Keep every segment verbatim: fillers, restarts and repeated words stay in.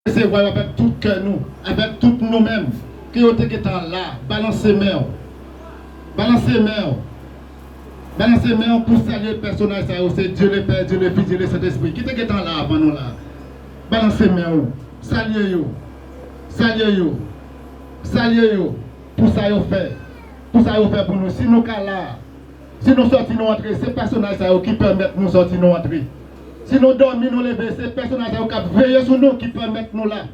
Resevwa yo avèk tout kè nou, avèk tout nou menm, ke yo te gentan la. Balanse men w. Balanse men w. Balanse men w pou salye pèsonaj sa yo, se Dye le Pè, Dye le Fis, Dye le Sentespri, ki te gentan la avan nou la. Balanse men w. Salye yo. Salye yo. Salye yo pou sa yo fè. Pou sa yo fè pou nou. Si nou ka la, si nou sòti, nou antre, se pèsonaj sa yo ki pèmèt nou sòti, nou antre. Si nou dòmi, nou leve, se pèsonaj sa yo k ap veye sou nou ki pèmèt nou la.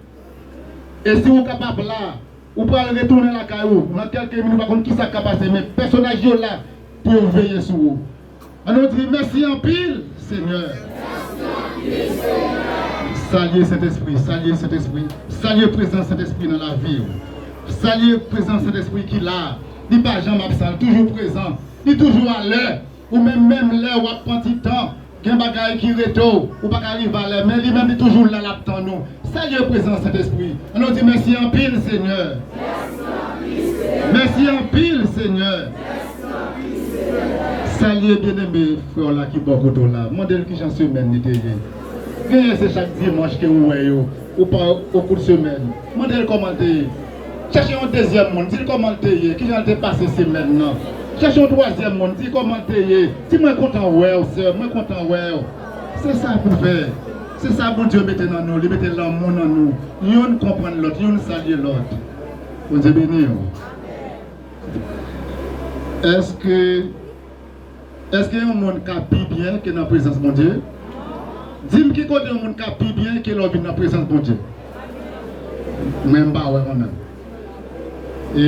E si ou kapab la, ou pral retounen lakay ou nan kèlke minit, ou pa konn kisa k ka pase, men pèsonaj yo la pou yo veye sou ou. Ann nou di, mèsi anpil, Senyè. Salye Sentespri, salye Sentespri, salye prezans Sentespri nan lavi w. Salye prezans Sentespri ki la. Li pa janm absan, li toujou prezan, li toujou alè. Ou menm, menm lè w ap pran ti tan, gen bagay ki rete w, ou pa ka rive alè, men li menm li toujou la, l ap tann ou. Salye prezans Sentespri. Ann nou di, mèsi anpil, Senyè. Mèsi anpil, Senyè. Salye byeneme frè w la ki bò kote w la. Mande l kijan semèn li te ye. Genyen se chak dimanch ke ou wè yo, ou pa o kout semèn. Mande l kòman l te ye. Chèche yon dezyèm moun, di l kòman l te ye, kijan l te pase semèn nan. Chèche yon twazyèm moun, di kòman l te ye. Di, mwen kontan wè w, sè, mwen kontan wè w. Se sa pou fè. Se sa Bondye mete nan nou, li mete lanmou nan nou. Youn konprann lòt, youn salye lòt. Bondye beni w. Èske, èske yon moun ka pi byen ke nan prezans Bondye? Di m ki kote yon moun ka pi byen ke lè w vin nan prezans Bondye. Mwen, m pa wè mwen menm. E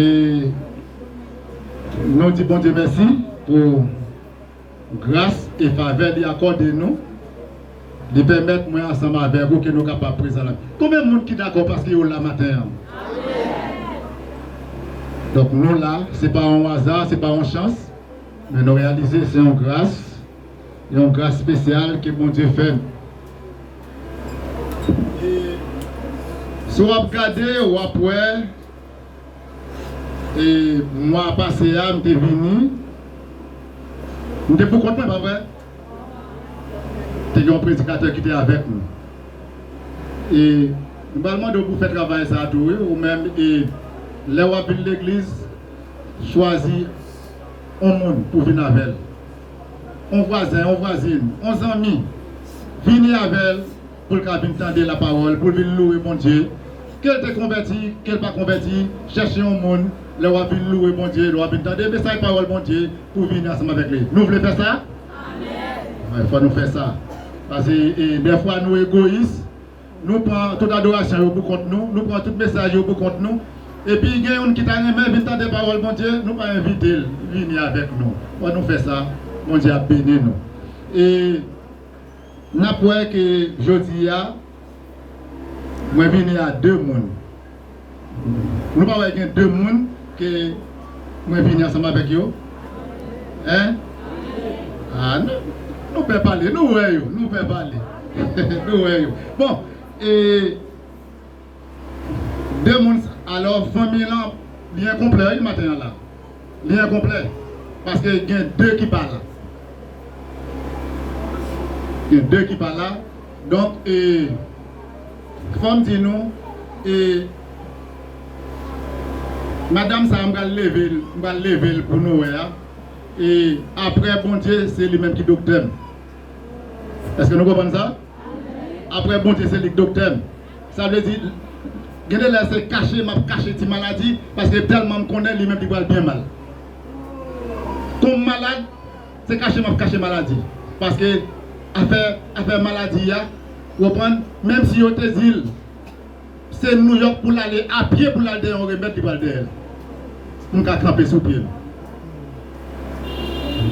nou di Bondye mèsi pou gras e favè li akòde nou. Li pèmèt mwen ansanm avèk ou ke nou kapab prezan la. Konbyen moun ki dakò paske yo la maten an? Donk, nou la, se pa yon aza, se pa yon chans, men nou reyalize se yon gras, yon gras espesyal ke Bondye fè n. E si w ap gade, w ap wè, e mwa pase a, m te vini, m te pou kont mwen, pa vre? Te gen yon predikatè ki te avèk nou. E m pral mande w pou fè travay sa a tou, wi, ou menm, e lè w ap vin legliz, chwazi yon moun pou vin avè l. Yon vwazen, yon vwazin, yon zanmi. Vini avè l pou l ka vin tande lapawòl, pou l vin louwe Bondye. Ke l te konvèti, ke l pa konvèti, chèche yon moun, lè w ap vin louwe Bondye, lè w ap vin tande mesaj pawòl Bondye, pou vini ansanm avèk li. Nou vle fè sa? Amèn. Wi, fò nou fè sa. Paske, e, dèfwa nou egoyis, nou pran tout adorasyon yo pou kont nou, nou pran tout mesaj yo pou kont nou. Epi gen youn ki ta renmen vin tande pawòl Bondye, nou pa envite l vini avèk nou. Fò nou fè sa, Bondye ap beni nou. E n ap wè ke jodi a, mwen vini a de moun. Nou pa wè gen de moun ke mwen vini ansanm avèk yo? Hein? Ah, nou, nou pè pale, nou wè yo, nou pè pale. Nou wè yo. Bon, e de moun, alò, fanmi lan byen konplè, wi, maten an la. Li enkonplè. Paske gen de ki pa la. Gen de ki pa la. Donk, e, fò m di nou, e, madanm sa a, m pral leve l, m pral leve l pou nou wè a. E, apre Bondye, se li menm ki doktè m. Èske nou konprann sa? Apre Bondye, se li k doktè m. Sa vle di, gen de lè se kache m ap kache ti maladi, paske tèlman m konnen li menm li pral byen mal. Kon m malad, se kache m ap kache maladi. Paske afè, afè maladi a, w konprann, menm si yo te di l, se Nouyòk pou l ale apye pou l al dèyè yon remèd, li pral dèyè l. M ka kanpe sou pye m.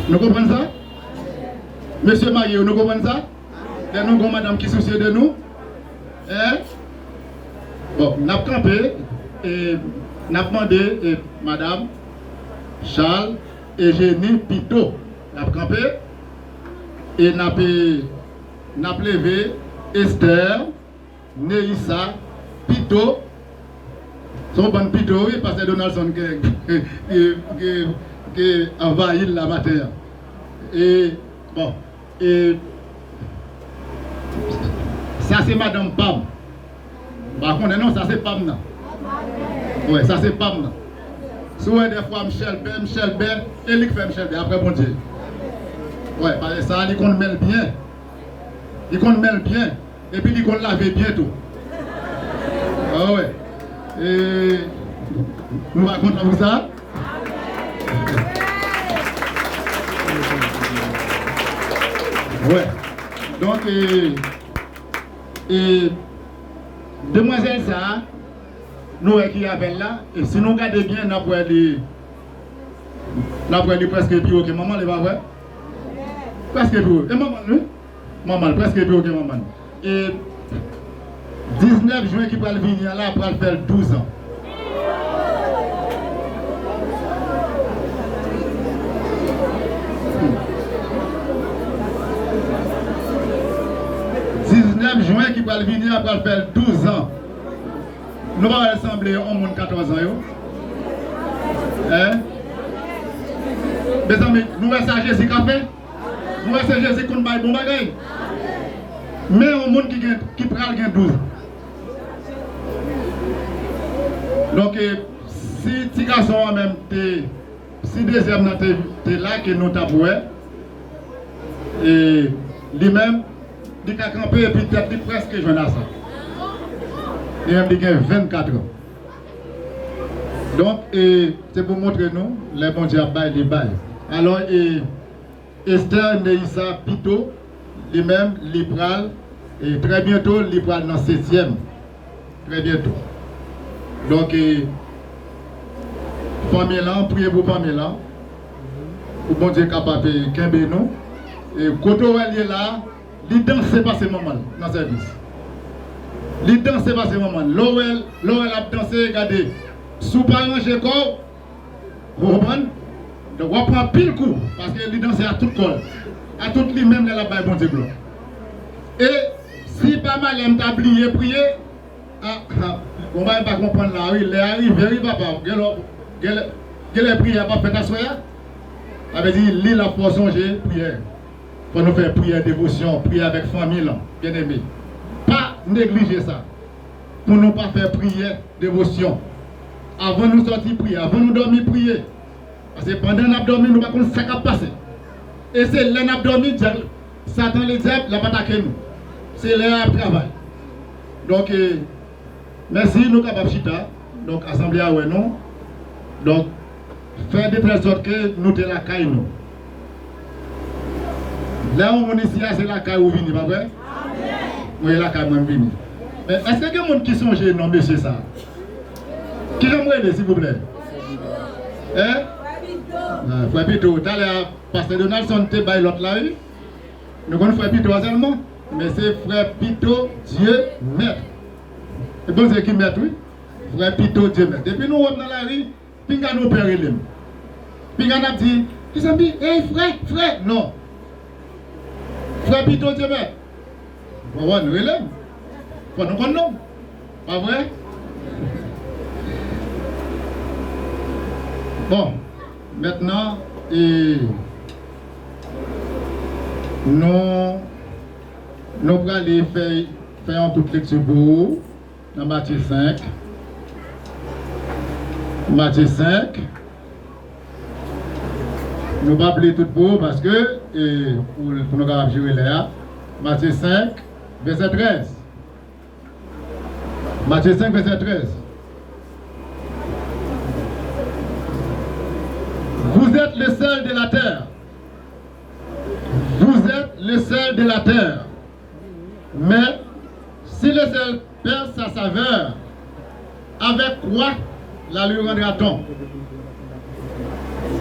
Nou konprann sa? Mesye marye yo, nou konprann sa? Lè nou gon madanm ki sousye de nou? Hein? Bon, n ap kanpe, e n ap mande, e, madanm Charles, Eugénie, Pito. N ap kanpe, e n ap, e, n ap leve Esther, Neissa, Pito. Se yon bann pito, wi, pastè Donaldson ke, ke, ke, ke anvayi l la maten an. E, bon, e, sa se madanm pa m. Pa konnen non, sa se pa m nan. Wè, sa se pa m nan. Si w wè dèfwa m chèlbè, m chèlbè, e li k fè m chèlbè, apre Bondye. Wè, paske sa, li konn men l byen. Li konn men l byen. Epi li konn lave byen tou. A wè. E, nou pa kontan pou sa? Wè. Donk, e, e, demwazèl sa a, nou wè ki avè l la, e si nou gade byen, n ap wè li, n ap wè li prèske pi wo ke manman l, e pa vre? Prèske pi wo. E manman l, wi. Manman l, prèske pi wo ke manman l. E diznèf jen ki pral vini an la, pral fè l douz an. Diznèf jen ki pral vini an, pral fè l douz an. Nou pa wè l sanble yon moun katòz an yo? Hein? Mezanmi, nou wè sa Jezi ka fè? Nou wè se Jezi konn bay bon bagay. Men yon moun ki gen, ki pral gen douz an. Donk, e, si ti gason an menm te, si dezyèm nan te, te la ke nou t ap wè, e li menm, li ka kanpe epi tèt li prèske jwenn a sa. Li menm, li gen vennkat an. Donk, e, se pou montre nou, lè Bondye ap bay, li bay. Alò, e, Esther Neissa Pito, li menm, li pral, e, trè byento, li pral nan setyèm. Trè byento. Donk, e, fanmi lan, priye pou fanmi lan, pou Bondye kapab, e, kenbe nou. E, kote w wè l ye la, li danse pase manman l nan sèvis. Li danse pase manman l. Lè w wè l, lè w wè l ap danse, gade, si w pa ranje kò w, ou konprann? Donk, w ap pran anpil kou, paske li danse a tout kò l, a tout li menm lè l ap bay Bondye glwa. E si pa malè m ta bliye priye, a, a, bon, bagay m pa konprann la, wi, lè a rive, wi, papa, genlè, genlè, genlè priyè a p ap fèt aswè a. Sa vle di, li l ap fè w sonje priyè. Fò nou fè priyè devosyon, priyè avèk fanmi lan, byeneme. Pa neglije sa. Pou nou pa fè priyè devosyon. Avan nou sòti, priye. Avan nou dòmi, priye. Paske pandan n ap dòmi, nou pa konn sa k ap pase. E se lè n ap dòmi, dyab, Satan ledyab, l ap atake nou. Se lè a ap travay. Donk, e, mèsi, nou kapab chita. Donk, asanble a wè nou. Donk, fè de tèl sòt ke nou te lakay nou. Lè yon moun isi a, se lakay ou vini, pa vre? Mwen, e lakay mwen m vini. Men, èske gen moun ki sonje non mesye sa a? Kijan m rele, silvouplè? Hein? Ah, Frè Pito. Talè a, Pastè Donaldson te bay lòt la, wi. Nou konn Frè Pito a sèlman. Men se Frè Pito Dieu Maître. E Bondye ki mèt, wi. Frè Pito Dieu Maître. Depi nou wè m nan lari, pinga nou pè rele m. Pinga n ap di, mezanmi, ey, frè, frè. Non. Frè Pito Dieu Maître. Bon, bon, rele m. Fò nou konn non m. Pa vre? Bon, mentnan, e, nou, nou prale fè, fè yon tout lekti pou ou. Nan Matye senk. Matye senk. Nou p ap li tout pou ou paske, e, pou, pou nou kapab jere lè a. Matye senk, vèsè trèz. Matye senk, vèsè trèz. Vous êtes le sel de la terre. Vous êtes le sel de la terre. Mais si le sel perd sa saveur, avec quoi la lui rendra-t-on?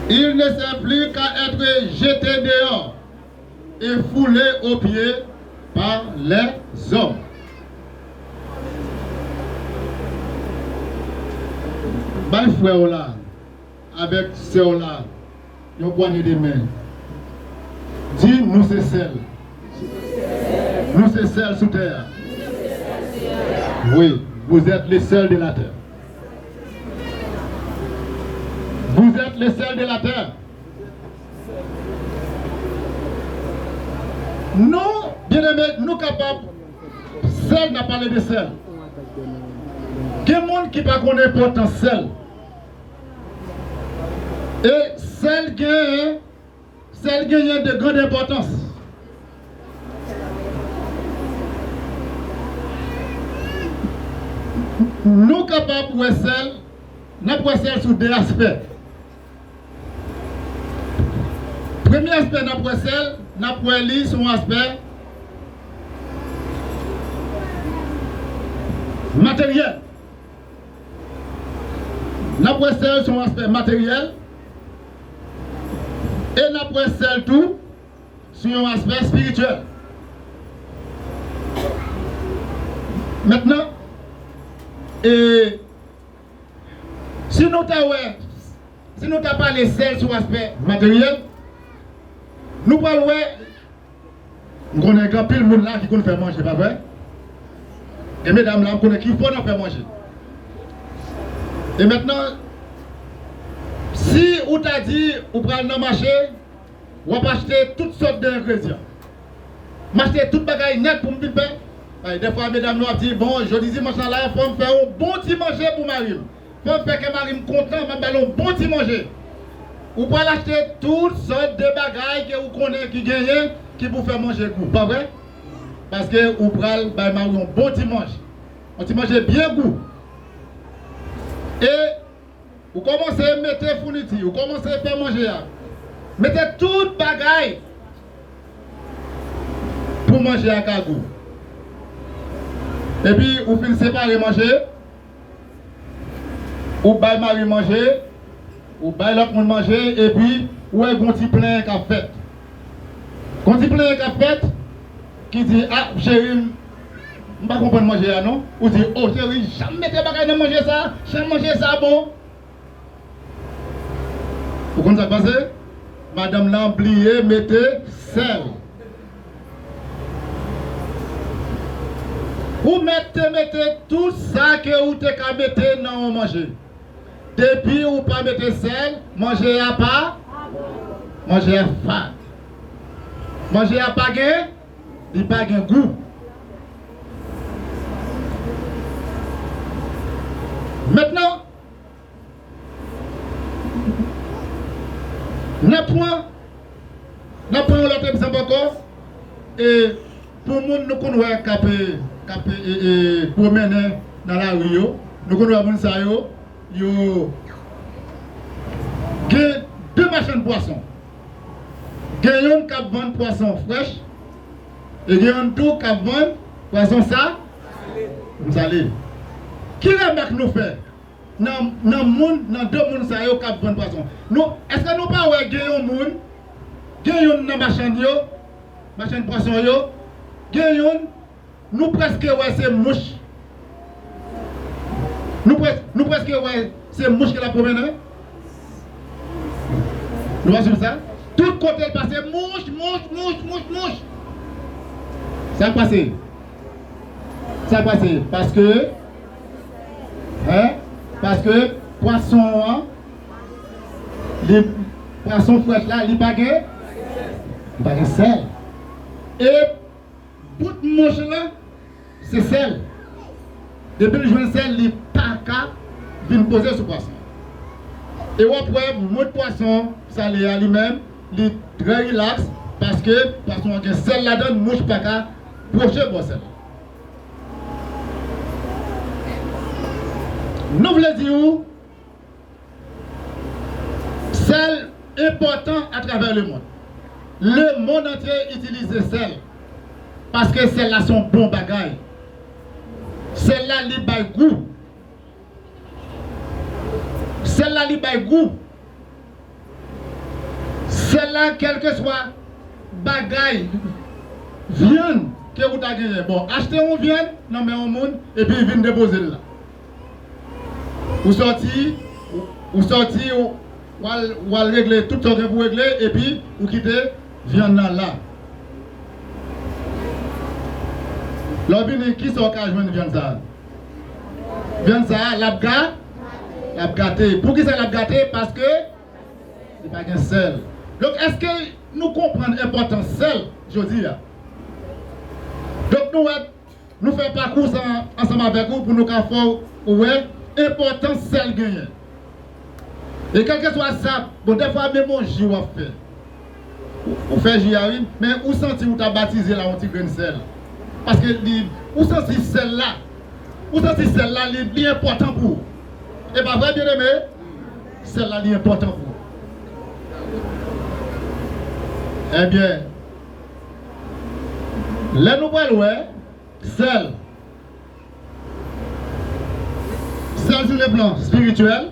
Il ne sert plus qu'à être jeté dehors et foulé aux pieds par les hommes. Bay frè w la avèk sè w la yon pwanye de men. Di, nou se sèl. Nou se sèl sou tè a. Oui, vous êtes les seuls de la terre. Vous êtes les seuls de la terre. Nou, byeneme, nou kapab sèl, n ap pale de sèl. Gen moun ki pa konn enpòtans sèl. E sèl genyen, sèl genyen de grande importance. Nou kapab wè sèl, n ap wè sèl sou de aspè. Premye aspè n ap wè sèl, n ap wè li sou yon aspè materyèl. N ap wè sèl sou yon aspè materyèl. E n ap wè sèl tou sou yon aspè espirityèl. Mentnan, e, si nou ta wè, si nou ta pale sèl sou aspè materyèl, nou pral wè, m konnen gen anpil moun la ki konn fè manje, pa vre? Gen medam la, m konnen ki fò nan fè manje. E mentnan, si ou ta di ou pral nan mache, w ap achte tout sòt de engredyan. M achte tout bagay nèt pou m vin fè. Ay, dèfwa, medam nou ap di, bon, jodi dimanch la, la, fò m fè yon bon ti manje pou mari m. Fò m fè kè mari m kontan, m ap ba l yon bon ti manje. Ou pral achte tout sòt de bagay ke ou konnen ki genyen, ki pou fè manje gou, pa vre? Paske ou pral bay mari w yon bon ti manje. Yon ti manje byen gou. E ou kòmanse mete founiti, ou kòmanse fè manje a. Mete tout bagay pou manje a ka gou. Epi ou fin separe manje, ou bay mari manje, ou bay lòt moun manje, epi ou wè gon ti plenyen k ap fèt. Gon ti plenyen k ap fèt, ki di, a, cheri m, m pa konprann manje a non. Ou di, o cheri, janm mete bagay nan manje sa, jan manje sa bon. Ou konn sa k pase? Madanm lan bliye mete sèl. Ou mèt te mete tout sa ke ou te ka mete nan yon manje. Depi ou pa mete sèl, manje a pa, manje a fad. Manje a pa gen, li pa gen gou. Mentnan, n ap pran, n ap pran yon lòt egzanp ankò. E pou moun nou konn wè k ap, k ap, e, e, pwomennen nan lari yo, nou konn wè moun sa yo, yo gen de machann pwason. Gen youn k ap vann pwason frèch, e gen youn tou k ap vann pwason sa, sale. Ki remèk nou fè nan, nan moun, nan de moun sa yo k ap vann pwason? Nou, èske nou pa wè gen yon moun, gen youn nan machann yo, machann pwason yo, gen youn, nou prèske wè se mouch. Nou près-, nou prèske wè se mouch ke l ap pwomennen. Nou pa swiv sa? Tout kote l pase, mouch, mouch, mouch, mouch, mouch. Sa k pase? Sa k pase? Paske, en, paske pwason an, li, pwason frèch la, li pa gen, li pa gen sèl. E bout mouch lan, se sèl. Depi l jwenn sèl, li pa ka vin poze sou pwason. E w ap wè, mouch pwason sale a li menm, li trè rilaks, paske pwason an gen sèl ladan l, mouch pa ka pwoche bò sèl. Nou vle di w, sèl enpòtan atravè lemonn. Lemonn antye itilize sèl. Paske sèl la se yon bon bagay. Sèl la, li bay gou. Sèl la, li bay gou. Sèl la, kèlkeswa bagay, vyann ke ou ta genyen. Bon, achte yon vyann nan men yon moun, epi vin depoze l la. Ou sòti, ou, ou sòti, ou, w al, w al regle tout sa w gen pou regle, epi ou kite vyann nan la. Lè w vini, kisa w ka jwenn vyann sa a? Vyann sa a, l ap ga-, l ap gate. Poukisa l ap gate? Paske li pa gen sèl. Donk, èske nou konprann enpòtans sèl jodi a? Donk, nou wè, nou fè pakou sa ansanm avèk ou pou nou ka fè w wè enpòtans sèl genyen. E kèlkeswa sa, bon, dèfwa menm yon ji w ap fè. Ou, ou fè ji a, wi, men ou santi ou ta batize l a yon ti grenn sèl. Paske li, ou santi sèl la, ou santi sèl la, li, li enpòtan pou ou. E pa vre, byeneme? Sèl la, li enpòtan pou ou. Ebyen, lè nou pral wè, sèl, sèl sou le plan espirityèl,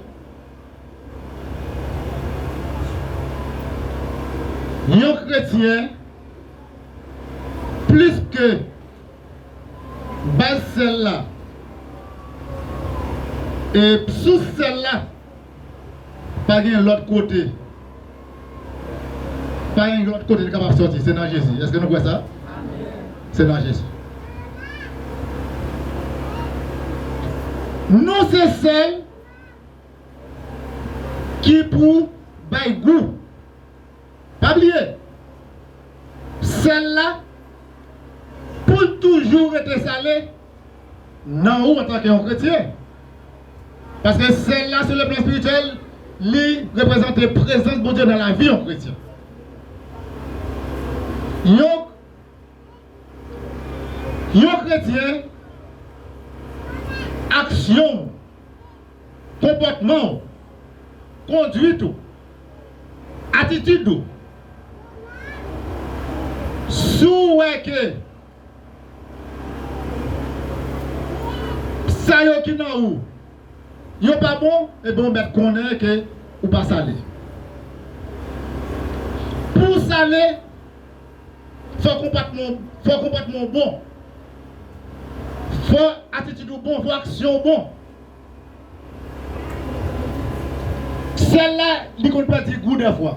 yon kretyen, plis ke baz sèl la, e sous sèl la, pa gen lòt kote. Pa gen lòt kote li kapab sòti. Se nan Jezi. Èske nou kwè sa? Se nan Jezi. Nou se sèl ki pou bay gou. Pa bliye, sèl la, pou l toujou rete sale nan ou antanke yon kretyen. Paske sèl la, sou le plan espirityèl, li reprezante prezans Bondye nan lavi yon kretyen. Yon, yon kretyen, aksyon w, konpòtman w, kondwit ou, atitid ou. Si w wè ke sa yo ki nan ou yo pa bon, ebyen, w mèt konnen ke ou pa sale. Pou w sale, fò konpòtman, fò konpòtman w bon. Fò atitid ou bon, fò aksyon w bon. Sèl la, li konn pèdi gou dèfwa.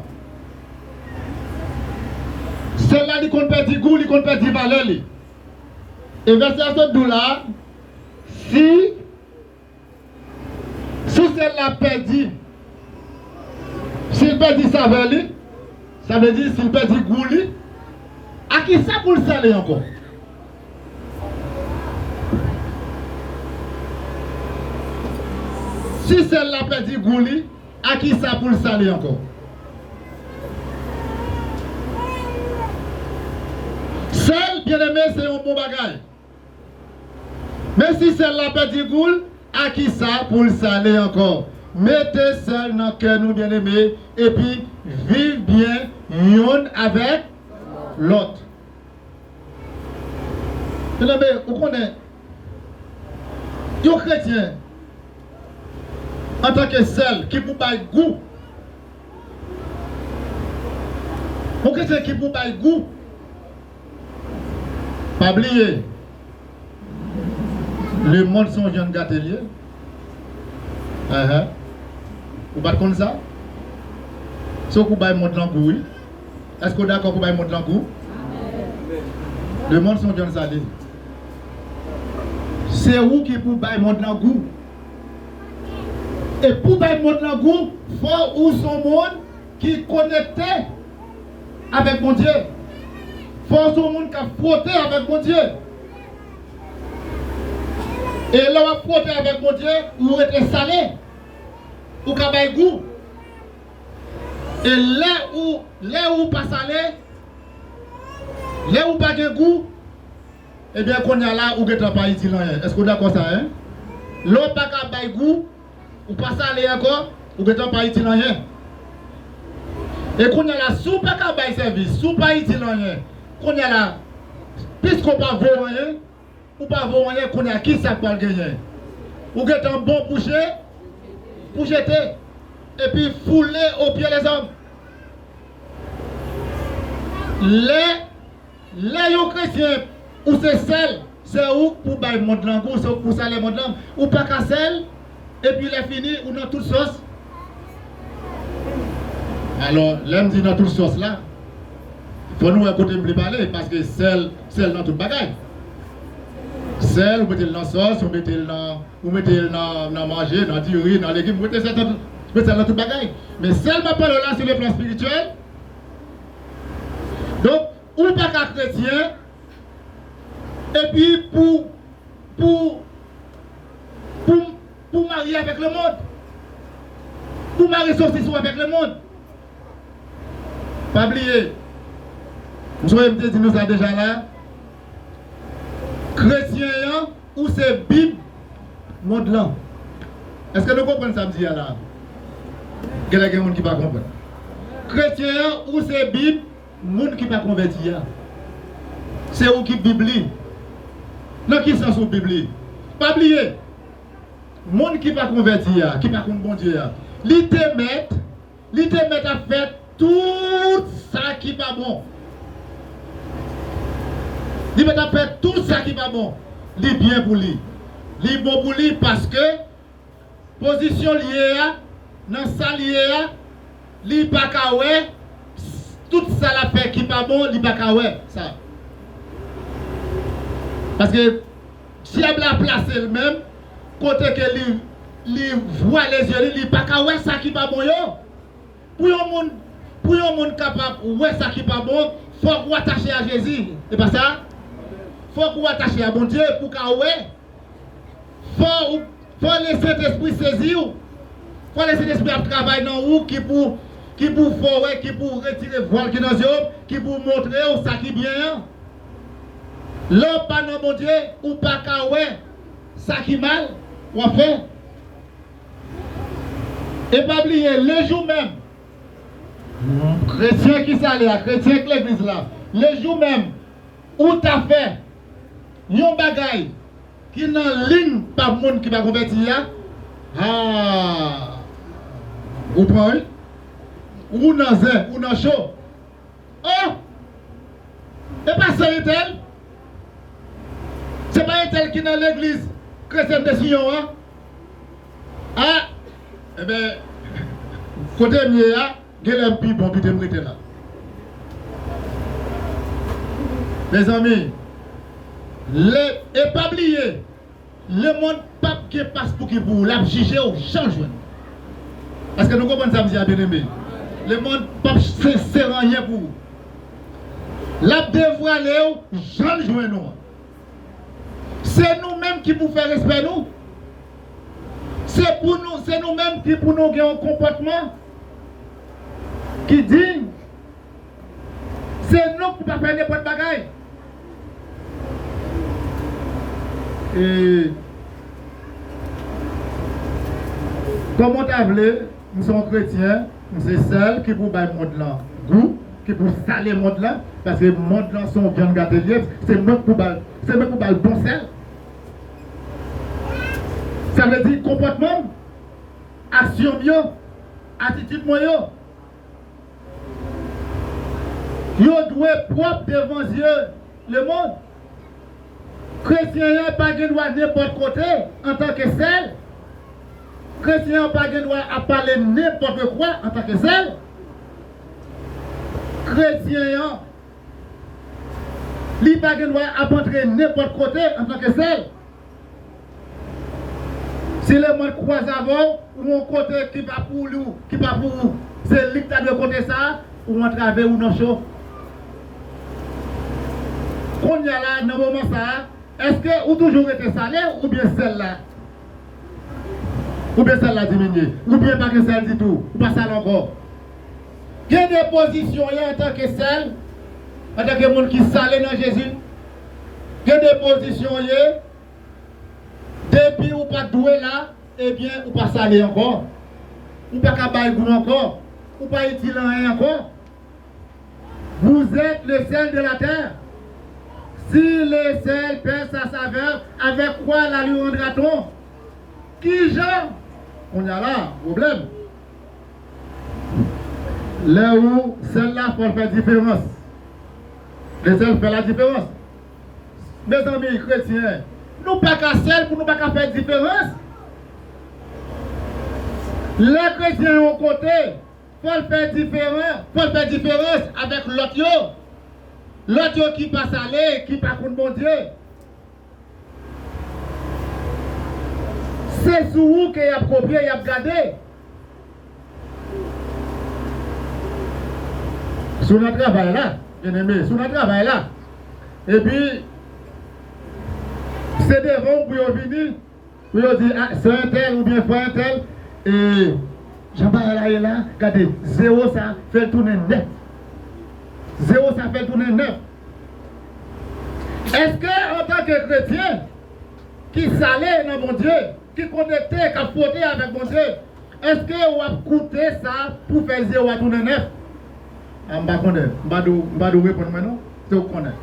Sèl la, li konn pèdi gou, li konn pèdi valè li. E vèsè a sot di w la, si, si sèl la pèdi, si l pèdi savè li, sa vle di, si l pèdi gou li, a ki sa pou l sale ankò? Si sèl la pèdi gou li, a ki sa pou l sale ankò? Sèl, byeneme, se yon bon bagay. Men si sèl la pèdi gou l, a ki sa pou l sale ankò? Mete sèl nan kè nou, byeneme, epi viv byen youn avèk lòt. Byeneme, ou konnen, yon kretyen, antanke sèl ki pou bay gou, yon kretyen ki pou bay gou, pa bliye, lemonn se yon vyann gate l ye. Enhen. Ou pa t konn sa? Se ou k pou bay mond lan gou, wi. Èske w dakò pou bay mond lan gou? Lemonn se yon vyann sale. Se ou ki pou bay mond lan gou. E pou bay mond lan gou, fò ou se yon moun ki konekte avèk Bondye. Fò w se yon moun k ap fwote avèk Bondye. E lè w ap fwote avèk Bondye, ou rete sale. Ou ka bay gou. E lè ou, lè ou pa sale, lè ou pa gen gou, ebyen, kounye a la, ou gentan pa itil anyen. Èske w dakò sa, en? Lè w pa ka bay gou, ou pa sale ankò, ou gentan pa itil anyen. E kounye a la, si w pa ka bay sèvis, si w pa itil anyen, kounye a la, piske w pa vo anyen, ou pa vo anyen, kounye a, ki sa k pral genyen? Ou gentan bon pou je-, pou jete, epi foule o pye lèzòm. Lè, lè yon kretyen, ou se sèl, se ou k pou bay mond lan gou, se ou k pou sale mond lan. Ou pa ka sèl, epi lè fini, ou nan tout sòs. Alò, lè m di nan tout sòs la, fò nou wè kote m vle pale, paske sèl, sèl nan tout bagay. Sèl, ou mete l nan sòs, ou mete l nan, ou mete l nan, nan manje, nan diri, nan legim, ou mete sèl nan tout, mete sèl nan tout bagay. Men sèl m ap pale w la, sou le plan espirityèl. Donk, ou pa ka kretyen, epi pou pou, pou, pou marye avèk lemonn. Pou mare sosis ou avèk lemonn. Pa bliye, m sonje m te di nou sa deja la, kretyen an, ou se Bib mond lan. Èske nou konprann sa m di a la? Genlè gen moun ki pa konprann. Kretyen an, ou se Bib moun ki pa konvèti a. Se ou ki Bib li. Nan ki sans ou Bib li? Pa bliye, moun ki pa konvèti a, ki pa konn Bondye a, li te mèt, li te mèt ap fè tout sa ki pa bon. Li mèt ap fè tout sa ki pa bon. Li byen pou li. Li bon pou li paske pozisyon l ye a, nan sa l ye a, li pa ka wè tout sa l ap fè ki pa bon, li pa ka wè sa. Paske dyab la plase l menm kote ke li, li vwale zye li, li pa ka wè sa ki pa bon yo. Pou yon moun, pou yon moun kapab wè sa ki pa bon, fòk ou atache a Jezi. E pa sa? Fòk ou atache a Bondye pou ka wè. Fò ou, fò Lesentespri sezi w. Fò Lesentespri ap travay nan ou ki pou, ki pou fè w wè, ki pou retire vwal ki nan zye w, ki pou montre w sa ki byen an. Lè w pa nan Bondye, ou pa ka wè sa ki mal w ap fè. E pa bliye, lejou menm, kretyen ki sale a, kretyen k legliz la, lejou menm ou ta fè yon bagay ki nan liy pa moun ki pa konvèti a, a, ou pran, wi. Ou nan zen, ou nan cho. Oh! E pa sè entèl? Se pa entèl ki nan legliz Kretyen de Siyon an? A! Enben, kote m ye a, genlè m pi bon kite m rete la. Mezanmi, le, e pa bliye, lemonn p ap gen pas pouki pou ou, l ap jije w jan l jwenn ou. Èske nou konprann sa m di a, byeneme? Lemonn p ap se, se anyen pou ou. L ap devwale w jan l jwenn ou an. Se nou menm ki pou fè respè nou. Se pou nou, se nou menm ki pou nou gen yon konpòtman ki diy. Se nou ki pa fè nenpòt bagay. E kòman w ta vle, m se yon kretyen, m se sèl ki pou bay mond lan gou, ki pou sale mond lan, paske mond lan se yon vyann gate l ye, se mwen k pou ba l, se mwen k pou ba l bon sèl. Sa vle di konpòtman m, aksyon m yo, atitid mwen yo, yo dwe pwòp devan zye lemonn. Kretyen an pa gen dwa nenpòt kote antanke sèl. Kretyen an pa gen dwa ap pale nenpòt kwa antanke sèl. Kretyen an, li pa gen dwa ap antre nenpòt kote antanke sèl. Si lemonn kwaze avè w, ou yon kote ki pa pou li, ki pa pou ou, se li k ta dwe kote sa, ou antrave, ou nan cho. Kounye a la, nan moman sa a, èske ou toujou rete sale oubyen sèl la? Oubyen sèl la diminye? Oubyen pa gen sèl ditou? Ou pa sale ankò? Gen de pozisyon w ye antanke sèl, antanke moun ki sale nan Jezi. Gen de pozisyon w ye, depi ou pa t dwe la, ebyen, ou pa sale ankò. Ou pa ka bay gou ankò. Ou pa itil anyen ankò. Vous êtes le sel de la terre. Si le sel perd sa saveur, avec quoi la lui rendra-t-on? Kijan? Kounye a la, pwoblèm. Lè ou sèl la, fò l fè diferans. Le sel fè la diferans. Mezanmi, kretyen, nou pa ka sèl pou nou pa ka fè diferans. Lè kretyen yon kote, fò l fè diferan, fò l fè diferans avèk lòt yo. Lòt yo ki pa sale, ki pa konn Bondye. Se sou ou ke y ap kopye, y ap gade. Si w nan travay la, byeneme, si w nan travay la, epi, Se devan w pou yo vini, pou yo di, a, sè entèl oubyen frè entèl, e, jan bagay la ye la, gade, zewo sa, fè l tounen nèf. Zewo sa, fè l tounen nèf. Èske, antanke kretyen, ki sale nan Bondye, ki konekte, k ap fwote avèk Bondye, èske w ap koute sa pou fè zewo a tounen nèf? A, m pa konnen. M pa dwe, m pa dwe w reponn mwen non. Se ou k konnen.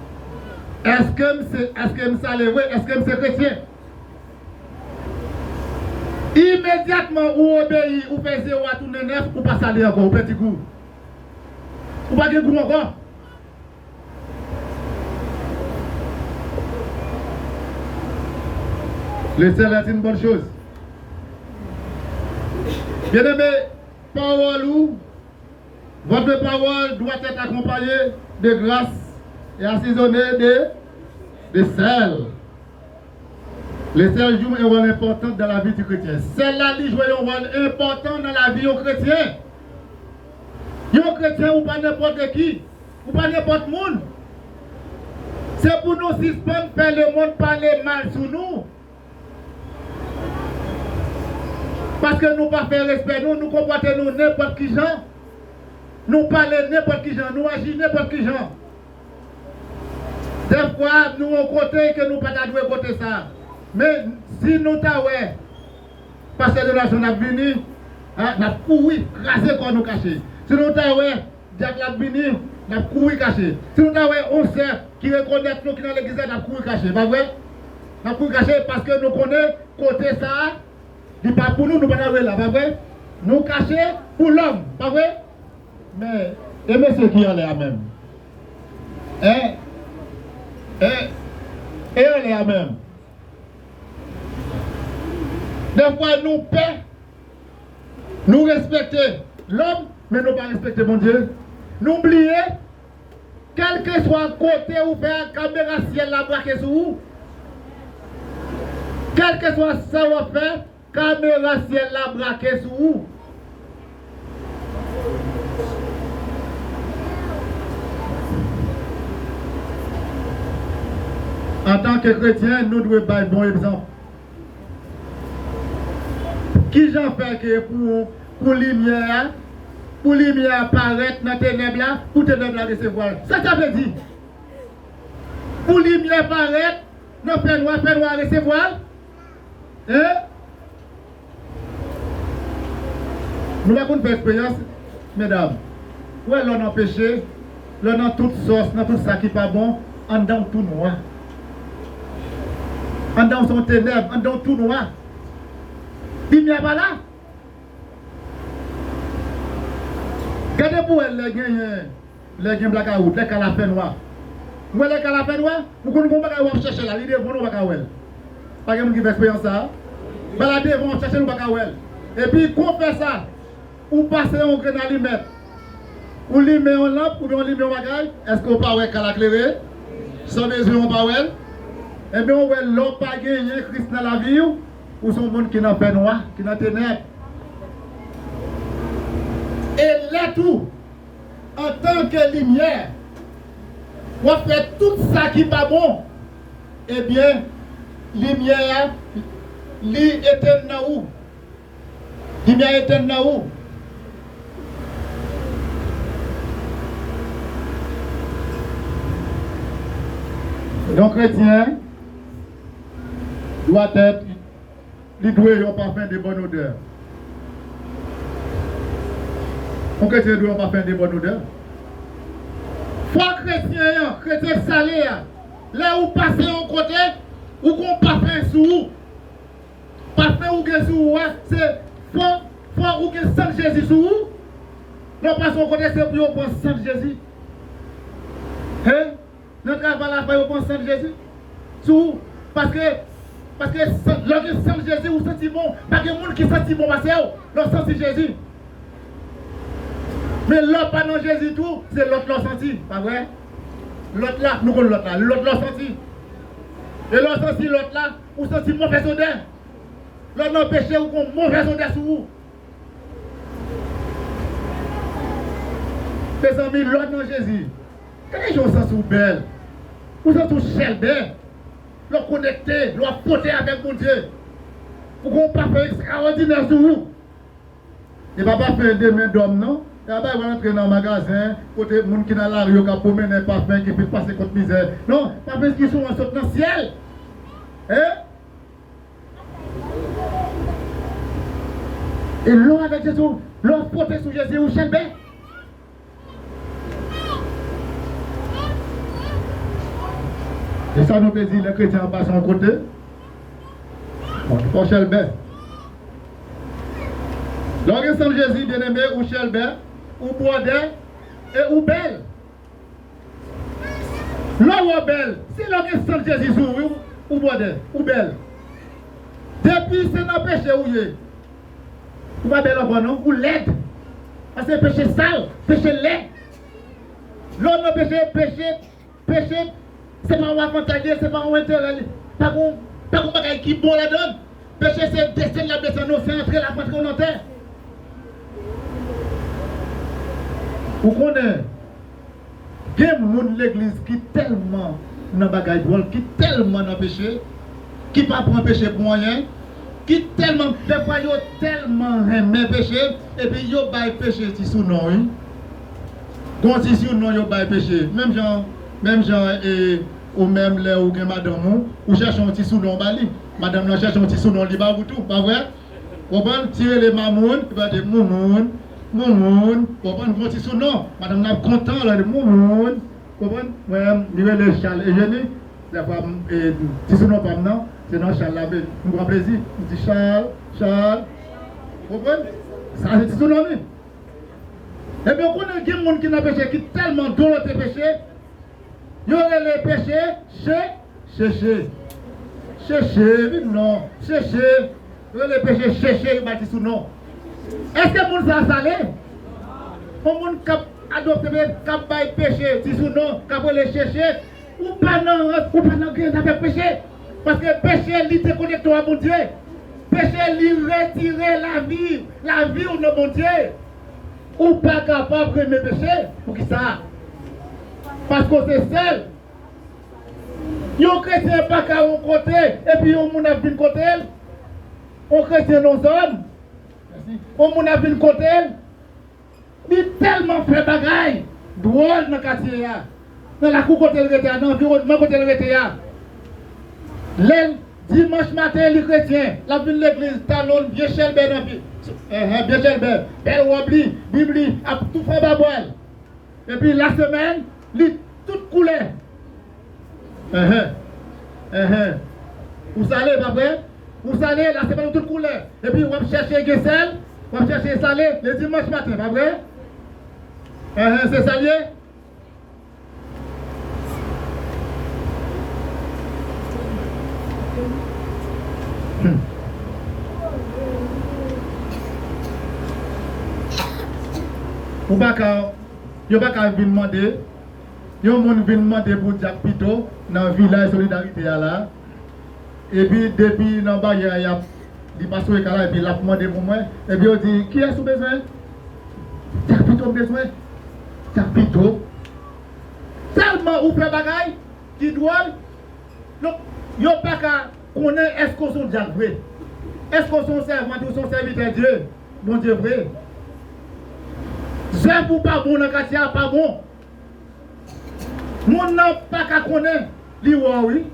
Èske m se, èske m sale vre? Èske m se kretyen? Imedyatman ou obeyi, ou fè zewo a tounen nèf, ou pa sale ankò, ou pèdi gou. Ou pa gen gou ankò. Le sel est une bonne chose. Bien-aimé, pawòl ou, votre parole doit être accompagnée de grâce et assaisonnée de, de sel. Le sel joue un rôle important dans la vie du chrétien. Sel la, li jwe yon wòl enpòtan nan lavi yon kretyen. Yon kretyen, ou pa nenpòt ki, ou pa nenpòt moun. Se pou nou sispann fè lemonn pale mal sou nou. Paske nou pa fè respè nou, nou konpòte nou nenpòt ki jan. Nou pale nenpòt ki jan, nou aji nenpòt ki jan. Dèfwa, nou yon kote ke nou pa ta dwe kote sa. Men, si nou ta wè Pastè Donaldson ap vini, a, n ap kouri, kraze kò nou kache. Si nou ta wè dyak la ap vini, n ap kouri kache. Si nou ta wè yon sè ki rekonèt nou ki nan legliz la, n ap kouri kache, pa vre? N ap kouri kache paske nou konnen kote sa a, li pa pou nou, nou pa ta dwe la, pa vre? Nou kache pou lòm, pa vre? Men, e mesye ki anlè a menm? Hein? Hein? E anlè a menm? Dèfwa nou pè, nou respekte lòm, men nou pa respekte Bondye. Nou bliye, kèlkeswa kote ou fè a, kamera syèl la brake sou ou. Kèlkeswa sa w ap fè, kamera syèl la brake sou ou. Antanke kretyen, nou dwe bay bon egzanp. Kijan fè ke pou, pou limyè a, pou limyè a parèt nan tenèb la, pou tenèb la resevwa l? Sa sa vle di? Pou limyè parèt nan fènwa, fènwa a resevwa l? Hein? Nou pa konn fè eksperyans, medam. Ou wè lè w nan peche, lè w nan tout sòs, nan tout sa ki pa bon, anndan w tou nwa. Anndan w se yon tenèb, anndan w tou nwa. Limyè pa la. Gade pou wè lè genyen Lè gen blakawout, lè kay la fè nwa. Ou wè lè kay la fè nwa, ou konn gon bagay w ap chèche la, li devan w, ou pa ka wè l. Pa gen moun ki fè eksperyans sa a? Bagay la devan w, w ap chèche l, ou pa ka wè l. Epi, kon w fè sa, ou pase yon grenn alimèt. Ou limen yon lanp, oubyen ou limen yon bagay, èske w pa wè kay la klere? San bezwen, ou pa wè l? Ebyen, ou wè, lè w pa genyen Kris nan lavi w, ou se yon moun ki nan fènwa, ki nan tenèb. E lè tou, antanke limyè, w ap fè tout sa ki pa bon, ebyen, limyè a, li etenn nan ou. Limyè a etenn nan ou. Yon kretyen dwa tèt Li dwe yon pafen de bòn odè. Yon kretyen dwe yon pafen de bòn odè. Fò kretyen an, kretyen sale a, lè ou pase yon kote, ou gon pafen sou ou. Pafen ou gen sou ou a, se fò, fò ou gen sant Jezi sou ou. Lè w pase yon kote, se pou yo pran sant Jezi. Hein? Nan travay la, fò yo pran sant Jezi sou ou. Paske, paske san, lè w gen sant Jezi, ou santi bon. Pa gen moun ki santi bon pase w lè w santi Jezi. Men lè w pa nan Jezi tou, se lòt la w santi, pa vre? Lòt la, nou konn lòt la, lòt la w santi. E lè w santi lòt la, ou santi movèz odè. Lè w nan peche, ou gon movèz odè sou ou. Mezanmi, lè w nan Jezi, gade jan w santi w bèl. Ou santi w chèlbè. Lè w konekte, lè w ap fwote avèk Bondye, ou gen yon pafen ekstraòdinè sou ou. E pa pafen de men dòm non. E pa bagay w al antre nan magazen, kote moun ki nan lari yo ka pwomennen pafen ki fin pase kont mizè. Non, pafen ki sou an sot nan syèl. Hein? E lè w avèk Jezi, lè w fwote sou Jezi, ou chèlbè. E sa nou te di, lè kretyen an pase yon kote, fò chèlbè. Lè w gen san Jezi, byeneme, ou chèlbè, ou bwòdè, e ou bèl. Lè w wè w bèl, se lè w gen san Jezi sou ou, wi, ou bwòdè, ou bèl. Depi se nan peche ou ye, ou pa bèl ankò non, ou lèd. Paske peche sal, peche lèd. Lè w nan peche, peche, peche, se pa yon avantaj li ye, se pa yon enterè li. Pa gon, pa gon bagay ki bon ladan l. Peche se desann l ap desann ou, se antre l ap antre w nan tè. Ou konnen, gen moun legliz ki tèlman nan bagay dwòl, ki tèlman nan peche, ki pa pran peche pou anyen, ki tèlman, dèfwa yo tèlman renmen peche, epi yo bay peche ti sounon, wi. Gon ti sounon yo bay peche. Menm jan, menm jan, e, ou menm lè ou gen madanm ou, ou chèche yon ti sounon ba li. Madanm nan chèche yon ti sounon li ba ou tou, pa vre? Konprann? Si rele mamoun, li va di moumoun, moumoun. Konprann? Gon ti sounon. Madanm nan ap kontan, lè li di moumoun. Konprann? Mwen, li rele Charles Eugénie. Dèfwa, m, e, ti sounon pa m nan, se nan Charles la, m pran plezi. M di Charles, Charles. Konprann? Sa se ti sounon li. Ebyen, ou konnen gen moun ki nan peche, ki tèlman dolote peche, yo rele peche, che, cheche. Cheche, wi non, cheche. Yo rele peche, cheche, yo ba ti sounon. Èske moun sa a sale? Yon moun k ap adopte, k ap bay peche, ti sounon, k ap rele cheche, ou pa nan rans, ou pa nan griz avèk peche. Paske peche, li dekonekte w a Bondye. Peche, li retire lavi, lavi w nan Bondye. Ou pa kapab renmen peche. Poukisa? Paske w se sèl. Yon kretyen pa ka yon kote, epi yon moun ap vin kote l. Yon kretyen non zòn. Yon moun ap vin kote l. Li tèlman fè bagay dwòl nan katye a, nan lakou kote l rete a, nan anviwònman kote l rete a. Lè l, dimanch maten, li kretyen, l ap vin legliz, talon l byen chèlbè nan pye, enhen, byen chèlbè, bèl wòb li, bib li, ap tou fè anba bra l. Epi lasemèn, li tout koulè. Enhen. Enhen. Ou sale, pa vre? Ou sale, lasemèn ou tout koulè. Epi w ap chèche gen sèl, w ap chèche sale, le dimanch maten, pa vre? Enhen, se sa l ye? Hmm. Ou pa ka, yo pa ka vin mande, yon moun vin mande pou dyak pito nan vilaj Solidarite a la. Epi depi nan baryè a, y ap, li pa sou ekran la, epi l ap mande pou mwen. Epi yo di, "Kiyès ou bezwen?" "Dyak pito m bezwen." Dyak pito. Tèlman ou fè bagay ki dwòl, yo, yo pa ka konnen èske w se yon dyak vre. Èske w se yon sèvant ou se yon sèvitè Dye, Bondye vre. Zèv ou pa bon nan katye a, pa bon. Moun nan pa ka konnen, li wè w wi.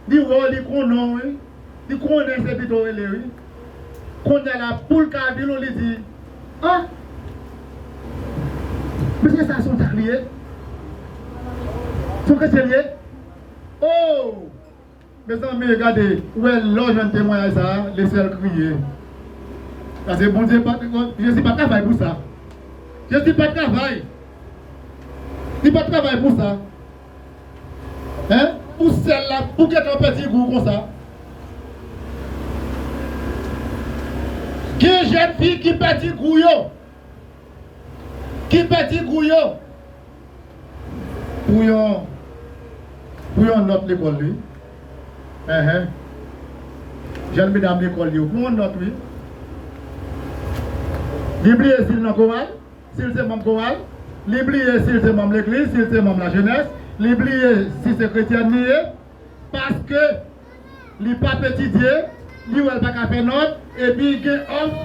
Li wè w, li konnen w wi. Li konnen se pito w rele wi. Kounye a la, pou l ka vin w, li di, "Ah! Mesye sa se yon dyak li ye? Se yon kretyen li ye? Oh!" Mezanmi, gade, ou wè lè w jwenn temwayaj sa a, lesyèl kriye. Paske Bondye pa t, Jezi pa t travay pou sa. Jezi pa t travay. Li pa t travay pou sa. Hein? Pou syèl la, pou gentan pèdi gou konsa. Gen jèn fi ki pèdi gou yo. Ki pèdi gou yo pou yon, pou yon nòt lekòl li. Enhen. Jèn medam lekòl yo pou yon nòt wi. Li bliye si l nan koral, si l se manm koral, li bliye si l se manm legliz, si l se manm lajenès, li bliye si se kretyèn li ye, paske Li p ap etidye, li wè l pa ka fè nòt, epi gen òf,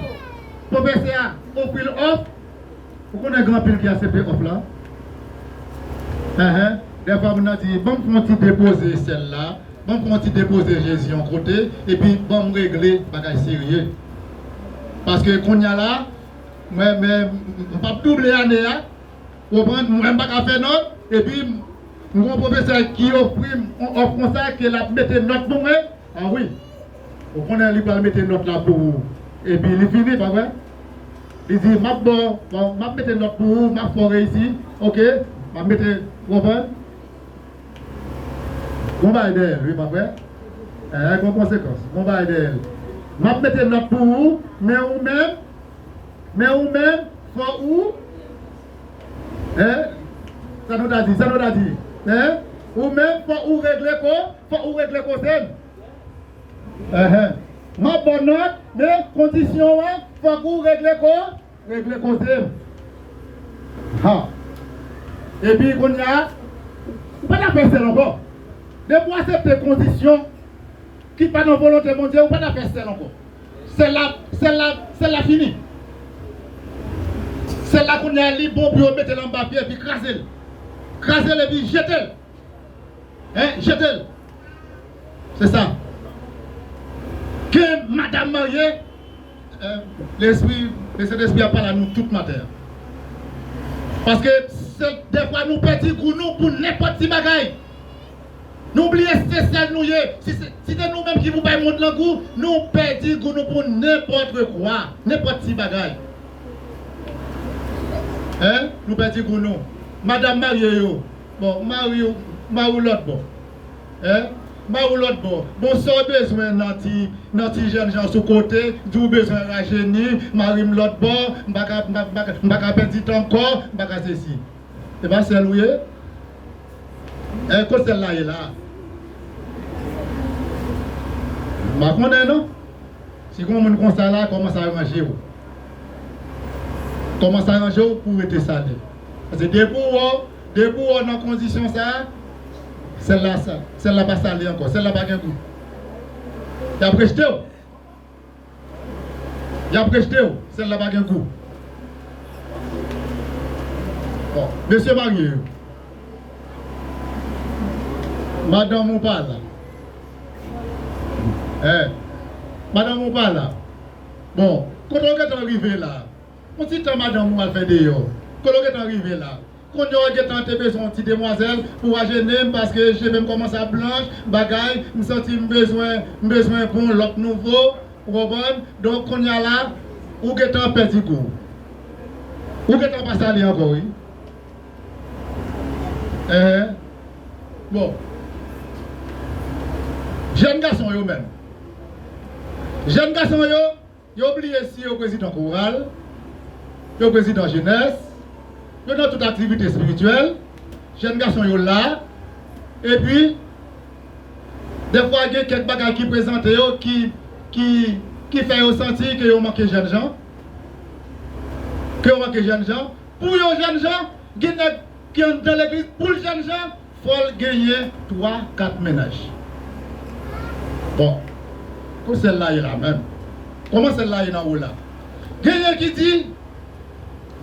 pwofesè a ofri l òf. Ou konnen gen anpil ki aksepte òf la. Enhen. Dèfwa moun nan di, "Ban m fè yon ti depoze syèl la, ban m fè yon ti depoze Jezi yon kote, epi ban m regle bagay serye." Paske kounye a la, mwen, mwen, m p ap double ane a, ou konprann, mwen m pa ka fè nòt, epi m gen yon pwofesè ki ofri m yon òf konsa, ke l ap mete nòt pou mwen. A wi. Ou konnen li pral mete nòt la pou ou. Epi li fini, pa vre? Li di, "M ap ba w, m ap mete nòt pou ou, m ap fè w reyisi. Oke, m ap mete," ou konprann? Gon bagay dèyè l, wi, pa vre? Eh, gon konsekans. Gon bagay dèyè l. "M ap mete nòt pou ou, men ou menm, men ou menm, fò ou," eh, sa nou ta di, sa nou ta di, eh, "ou menm, fò ou regle ko, fò ou regle koze m." Enhen. "M ap ba w nòt, men kondisyon an, fòk ou regle ko, regle koze m." Ha. Epi kounye a, ou pa ta fè syèl ankò. Depi w aksepte kondisyon ki pa nan volonte Bondye, ou pa ta fè syèl ankò. Syèl la, syèl la, syèl la fini. Syèl la kounye a, li bon pou yo mete l anba pye epi kraze l. Kraze l epi jete l. Hein, jete l. Se sa. Ke madanm marye, eh, lespri, Lesentespri ap pale a nou tout maten an. Paske se, dèfwa nou pèdi gou nou pou nenpòt ti bagay. Nou bliye se sèl nou ye. Si se, si se nou menm ki pou bay mond lan gou, nou pèdi gou nou pou nenpòt kwa, nenpòt ti bagay. Hein? Nou pèdi gou nou. Madanm marye yo, bon, mari w, mari w lòt bò. Hein? Mari w lòt bò. Bon, sa w bezwen nan ti, nan ti jènjan sou kote, di w bezwen rajeni, mari m lòt bò, m pa ka, m pa, m pa ka, m pa ka pèdi tan ankò, m pa ka sesi. E pa sèl ou ye? Eh, kot sèl la ye la? M pa konnen non. Si gon moun konsa la, kòmanse aranje w. Kòmanse aranje w pou w rete sale. Paske depi w wè, depi w wè nan kondisyon sa, sèl la, sa, sèl la pa sale ankò, sèl la pa gen gou. Y ap rejte w. Y ap rejte w, sèl la pa gen gou. Bon, mesye marye yo. Madanm ou pa la. Eh, madanm ou pa la. Bon, kote w gentan rive la? Yon ti tan madanm ou al fè deyò. Kote w gentan rive la? Kounye a w gentan te bezwen yon ti demwazèl pou w ajene m, paske je m kòmanse ap blanch, bagay, m santi m bezwen, m bezwen pou yon lòt nouvo, ou konprann? Donk, kounye a la, ou gentan pèdi gou. Ou gentan pa sale ankò, wi. Enhen. Bon. Jèn gason yo menm. Jèn gason yo, yo bliye si yo prezidan koral, yo prezidan jenès, yo nan tout aktivite espirityèl, jèn gason yo la, epi, dèfwa gen kèk bagay ki prezante yo ki, ki, ki fè yo santi ke yo manke jènjan, ke yo manke jènjan. Pou yon jènjan, gen nèg ki anndan legliz, pou l jènjan, fò l genyen twa, kat mennaj. Bon, kot sèl la ye la menm? Kòman sèl la ye nan ou la? Genyen ki di,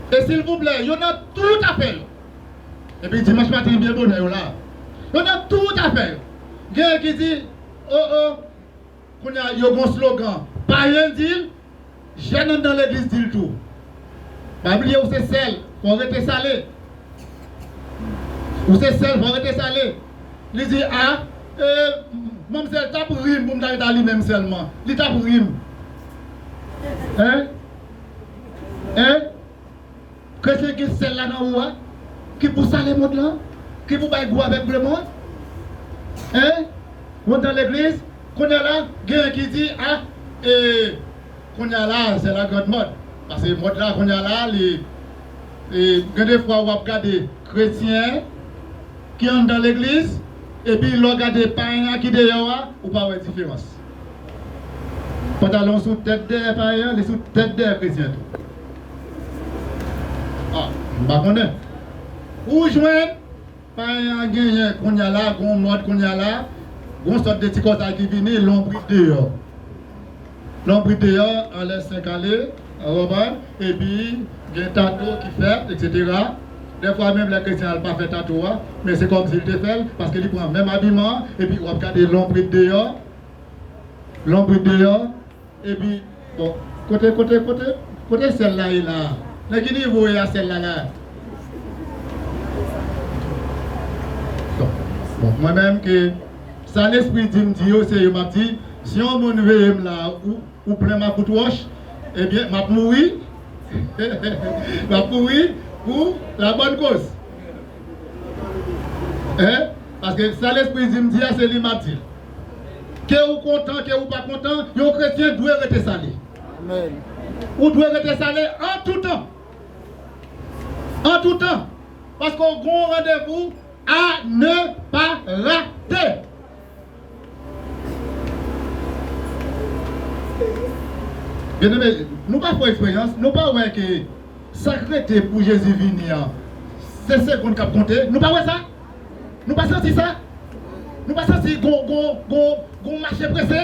e silvouplè, yo nan tout afè yo. Epi dimanch maten, byen bonè, yo la. Yo nan tout afè yo. Genyen ki di, o, o, kounye a, yo gon slogan. Payen di l, jèn anndan legliz di l tou. Pa bliye ou se sèl, fò w rete sale. Ou se sèl, fò w rete sale. Li di, a, e, manmzèl t ap ri m pou m ta ret a li menm sèlman. Li t ap ri m. Hein? Hein? Kretyen gen sèl la nan ou a, ki pou sale mond lan, ki pou bay gou avèk lemonn. Hein? Ou anndan legliz, kounye a la, genyen ki di, a, e, kounye a la, c'est la grande mode. Paske mòd la, kounye a la, li, e, gen de fwa w ap gade kretyen ki anndan legliz, epi lè w gade payen an ki deyò a, ou pa wè diferans. Pantalon sou tèt dèyè payen an, li sou tèt dèyè kretyen tou. A, m pa konnen. Ou jwenn payen an genyen kounye a la, gon mòd kounye a la, Gon sòt de ti kòsay ki vini, lonbrit deyò. Lonbrit deyò, anlè sen kale, ou konprann? Epi, gen tato ki fèt, etsetera. Dèfwa menm lè kretyen an pa fè tato a, men se kòmsi l te fè l, paske li pran menm abiman an, epi w ap gade lonbrit deyò. Lonbrit deyò. Epi, bon, kote, kote, kote, kote syèl la ye la a? Nan ki nivo ye a syèl la la a? Bon, bon, mwen menm ke sa Lespri di m di yo, se yo m ap di, si yon moun veye m la, ou, ou plen m ak kout wòch, ebyen, m ap mouri. M ap mouri pou la bòn koz. Hein? Paske sa Lespri di m di a, se li m ap di l. Ke ou kontan, ke ou pa kontan, yon kretyen dwe rete sale. Amèn. Ou dwe rete sale an tou tan. An tou tan. Paske w gen yon randevou à ne pas rater. Byeneme, nou pa fè eksperyans, nou pa wè ke sa k rete pou Jezi vini an, se segonn k ap konte. Nou pa wè sa? Nou pa santi sa? Nou pa santi gon, gon, gon, gon mache prese?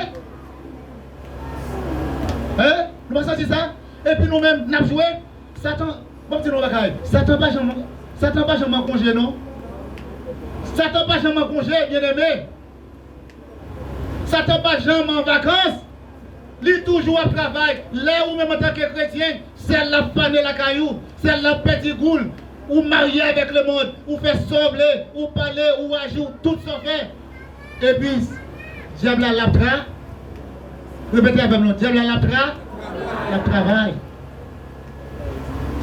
Hein? Nou pa santi sa? Epi nou menm, n ap jwe. Satan, ban m di nou yon bagay. Satan pa janm, Satan pa janm an konje, non. Satan pa janm an konje, byeneme. Satan pa janm an vakans. Li toujou ap travay. Lè ou menm antanke kretyen, syèl la ap fane lakay ou, syèl la ap pèdi gou l, ou marye avèk lemonn, ou fè sa w vle, ou pale, ou aji, ou tout sa w fè. Epi, dyab la l ap tra-, repete avè m non, dyab la l ap tra-, l ap travay.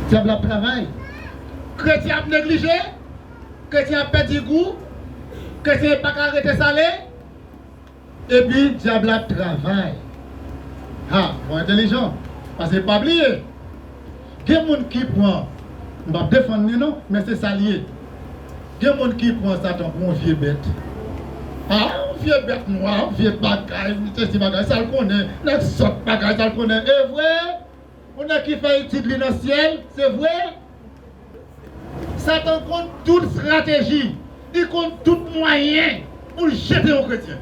Dyab la ap travay. Kretyen ap neglije, kretyen ap pèdi gou, kretyen pa ka rete sale, epi dyab la ap travay. Ha, fò entèlijan. Paske pa bliye, gen moun ki pran, m p ap defann li non, men se sa l ye. Gen moun ki pran Satan pou yon vye bèt. Ah, yon vye bèt nwa, yon vye bagay, sesi bagay, sa l konnen, nèg sòt bagay, sa l konnen. E vre, yon nèg ki fè etid li nan syèl, se vre. Satan konn tout estrateji, li konn tout mwayen pou l jete yon kretyen.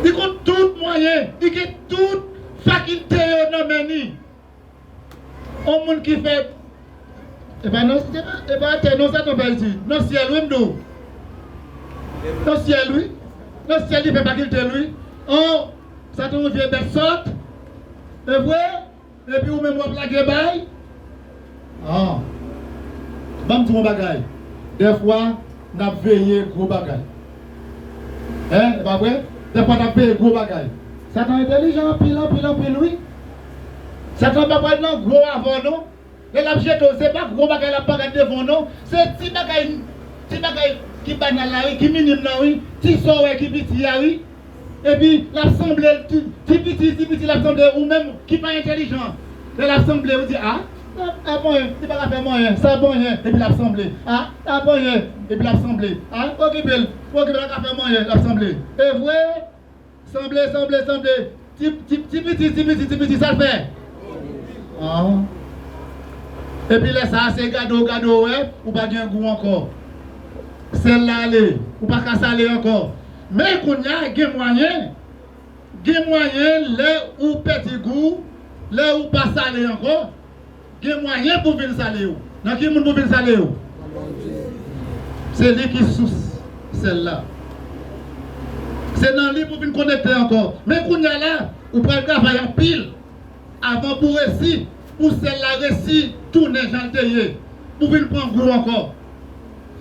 Li konn tout mwayen, li gen tout fakilte yo nan men li. Yon moun ki fè, e pa nan, e pa, e pa atè non, Satan fè isit. Nan syèl, wi, m di w. Nan syèl, wi. Nan syèl, li fè fakilte l, wi. An, Satan yon vye bèt sòt. E vre? Epi ou menm w ap lage bay? An. Ban m di w yon bagay. Dèfwa, n ap veye gwo bagay. Hein, e pa vre? Dèfwa n ap veye gwo bagay. Satan entèlijan anpil, anpil, anpil, wi. Satan pa pral nan gwo avè w non. Lè l ap jete w, se pa gwo bagay l ap parèt devan w non. Se ti bagay, ti bagay ki banal la, wi, ki minim nan, wi. Ti sa w wè ki piti a, wi. Epi, l ap sanble l ti, ti piti, ti piti, l ap sanble ou menm ki pa entèlijan. Lè l ap sanble, ou di, a, a, a, bon, li pa ka fè m anyen, sa bon, epi l ap sanble. A, a, bon, epi l ap sanble. A, okipe l, okipe l, pa ka fè m anyen, l ap sanble. E vre, sanble, sanble, sanble. Ti, ti, ti piti, ti piti, ti piti, sa l fè? An. Epi lè sa a, se gade w, gade w, wè, ou pa gen gou ankò. Sèl la ale, ou pa ka sale ankò. Men kounye a, gen mwayen. Gen mwayen, lè ou pèdi gou, lè ou pa sale ankò, gen mwayen pou vin sale w. Nan ki moun pou vin sale w? Se li ki sous sèl la. Se nan li pou vin konekte ankò. Men kounye a la, ou pral travay anpil. Avan pou resi, pou sèl la resi tounen jan l te ye, pou vin pran gou ankò,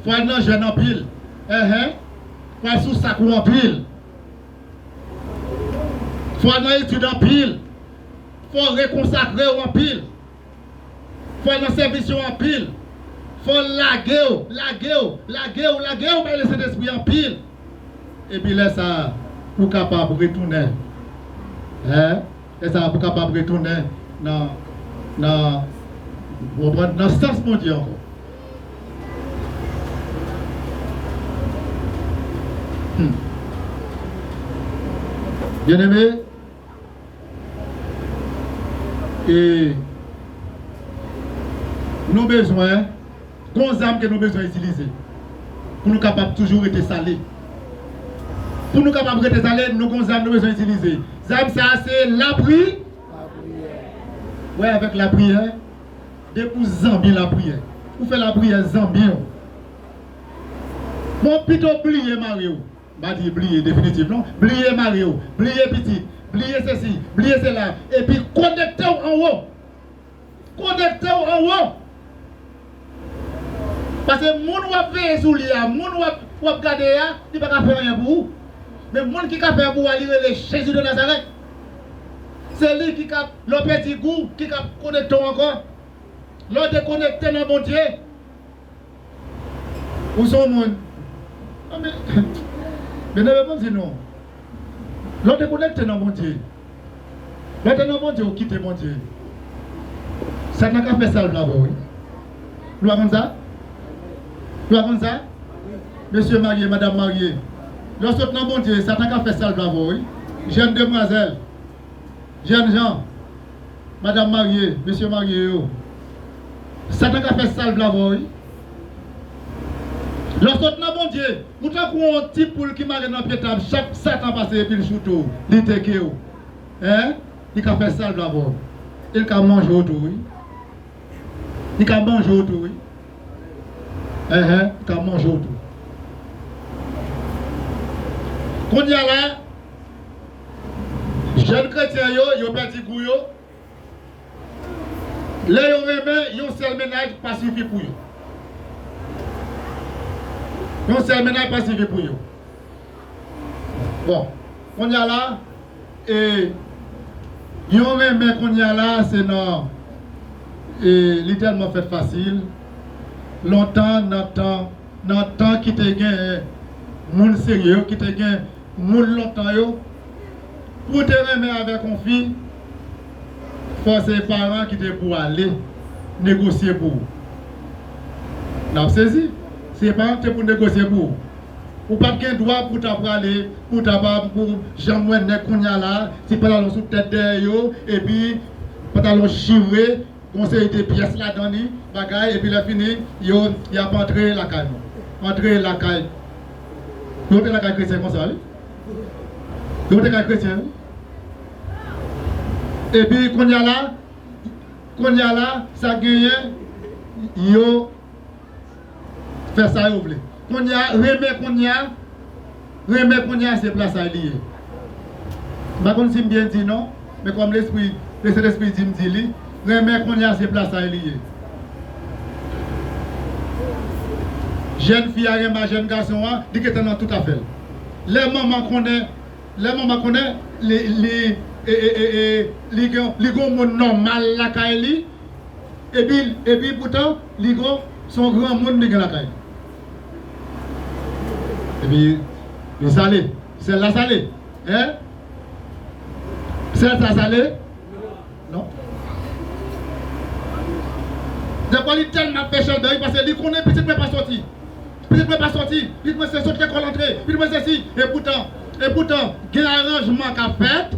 fò l nan jèn anpil. Enhen. Fò l sou sak ou anpil. Fò l nan etid anpil. Fò l rekonsakre w anpil. Fò l nan sèvis yo anpil. Fò l lage w, lage w, lage w, lage w bay Lesentespri anpil. Epi lè sa a, pou kapab retounen. Hein? Lè sa a, pou kapab retounen nan, nan, w konprann, nan sans Bondye ankò. Hmm. Byeneme, e nou bezwen, gon zam ke nou bezwen itilize pou nou kapab toujou rete sale. Pou nou kapab rete sale, nou gon zam nou bezwen itilize. Zam sa a se lapri. Wè, avèk lapriyè, depi w zanmi lapriyè, ou fè lapriyè zanmi w. Bon, pito bliye mari w. M pa di bliye definitif non. Bliye mari w, bliye pitit, bliye sesi, bliye sela, epi konekte w anwo. Konekte w anwo. Paske moun w ap veye sou li a, moun w ap, w ap gade a, li pa ka fè anyen pou ou. Men moun ki ka fè pou ou a, li rele Jezi de Nazarèt. Se li ki ka, lè w pèdi gou, ki ka konekte w ankò. Lè w dekonekte nan Bondye, ou se yon moun. Byeneme, ban m di nou. Lè w dekonekte nan Bondye, lè w te nan Bondye, ou kite Bondye, Satan ka fè sa l vle avè w, wi. Nou pa konn sa? Nou pa konn sa? Mesye marye, madanm marye, lè w sot nan Bondye, Satan ka fè sa l vle avè w, wi. Jèn demwazèl, jèn jan, madanm marye, mesye marye yo, Satan ka fè sa l vle avè w, wi. Lè w sot nan Bondye, ou tankou yon ti poul ki mare nan pye tab, chak Satan pase epi l choute w, li teke w. Hein? Li ka fè sa l vle avè w. E l ka manje w tou, wi. Li ka manje w tou, wi. Enhen, li ka manje w tou. Kounye a la, jèn kretyen yo, yo pèdi gou yo. Lè yo renmen, yon sèl mennaj pa sifi pou yo. Yon sèl mennaj pa sifi pou yo. Bon, kounye a la, e, yon renmen kounye a la, se nan, e, li tèlman fèt fasil. Lontan, nan tan, nan tan ki te gen moun serye yo, ki te gen moun lontan yo, pou w te renmen avèk yon fi, fò se paran ki te pou ale negosye pou ou. N ap sezi. Se paran ki te pou negosye pou ou. Ou pa t gen dwa pou w ta prale, pou w ta pa, pou jan m wè nèg kounye a la, ti pantalon sou tèt dèyè yo, epi pantalon chire, gon seri de pyès ladan li, bagay, epi lè fini, yo, y ap antre lakay nou. Antre lakay. Yo antre lakay kretyen konsa, wi. Yo antre lakay kretyen, wi. Epi kounye a la, kounye a la, sa genyen, yo fè sa yo vle. Kounye a, renmen kounye a, renmen kounye a se plasay li ye. M pa konn si m byen di non, men kòm lespri, le Sentespri di m di li, renmen kounye a se plasay li ye. Jèn fi a renmen jèn gason an, li gentan nan tout afè l. Lè manman konnen, lè manman konnen, li, li, e, e, e, e, li gen, li gen yon moun nòmal lakay li, epi, epi poutan, li gon, se yon granmoun li gen lakay. Epi, li sale. Sèl la sale. Hein? Sèl sa sale? Non. Dèfwa, li tèlman ap fè chèlbè, wi, paske li konnen pitit mwen pa soti. Pitit mwen pa soti. Pitit mwen se sot lekòl antre. Pitit mwen sesi. E poutan, e poutan, gen aranjman k ap fèt.